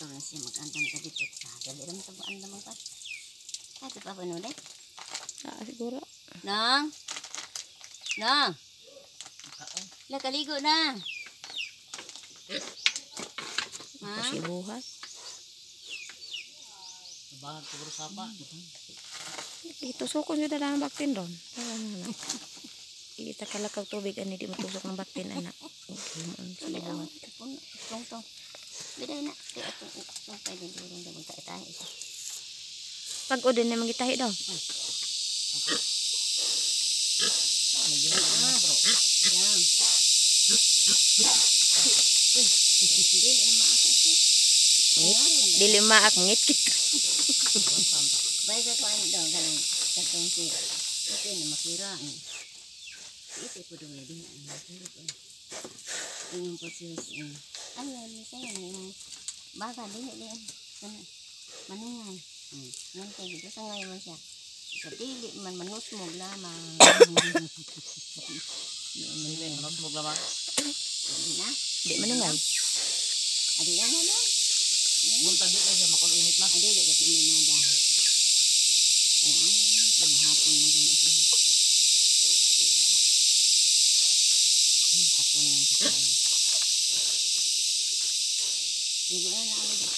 motor na siya mag-andam ka dito. Dali naman ito andam ang pas. Ito pa ba nun eh? Siguro. Nang? Nang? La, kaligo na. Ha? Kasi buhat. Bahag siguro sapa. Itusukon yun na ng baktin doon. Kita kalakaw tubig ani di matusok ng baktin anak. Dali ang tong. Biday na. Kaya itong pwede durong na magtaitahe isa. Pag odin na magitahi daw. Yan. Dili maak ngit-kit. Baik sa kuan daw ganun katong si ito na makira ito po daw din yung po siya ano yun siya yung baga din manungay yan kay dito sa ngayon siya sa dili man manusmog lamang Manusmog lamang na Di manungay. adi yan na munta di lang siya makul-init na adi gat na minada ay ano mahapon mo guna ito hapon yung kita diba na ano ba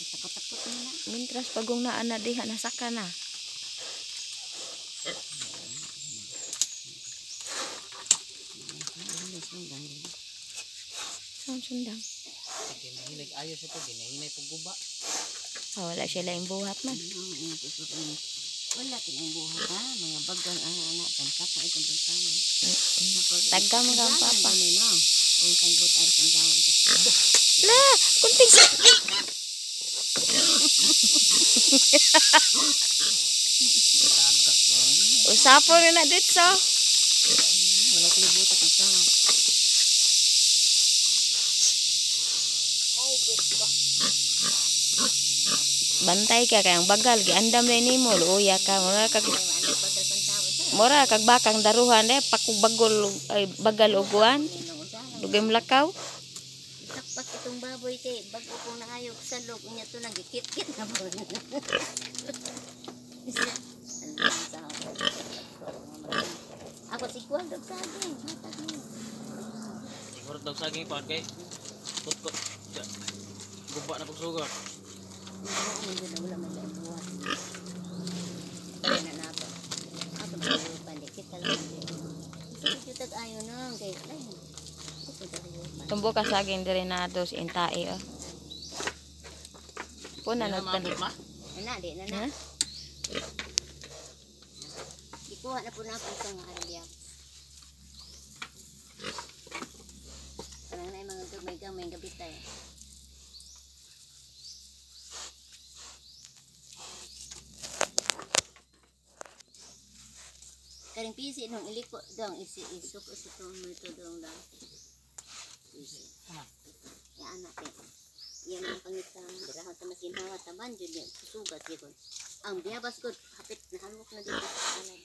takot-takot mo na Mintras pagong naa na diha nasaka na. Sundang. ginahilig ayos ito ginahinay pag guba Wala siya laing buhat man. wala tinang buhat ha mga bagang anak tansaka itong bantawan Tagka mo kang papa. yung sangbot ay sandawan La, kunting usapo rin na dito. wala kinibutak ng sangat Bantay ka kayang bagal giandam na nimo luya ka mura kag bakang daruhan pakug bagol ay bagal uguan dugay lakaw. takpak itong baboy kay bago kong nakayog sa loob niya to nagikit-kit na po ako si Kuan dog saging siguro daw saging pa kay kutkot guba na pagsugar wala man lang buwan na nato ako na pandikit ka lang sige tag ayo na kay ay Tumbo ka saging diri na dos intae oh. Puna nagtan. Ana di na na. Ikuha na po na ako sa nga arabia. Parang na mga gamay-gamay gabi tayo. Karing pisi nung iliko dong isuk ito ito dong lang. Ya anak eh. Yan ang pangitang dirahan sa masinhawa taman jud sugat gyud. Ang biyabas gud hapit nahalok na dito sa alam.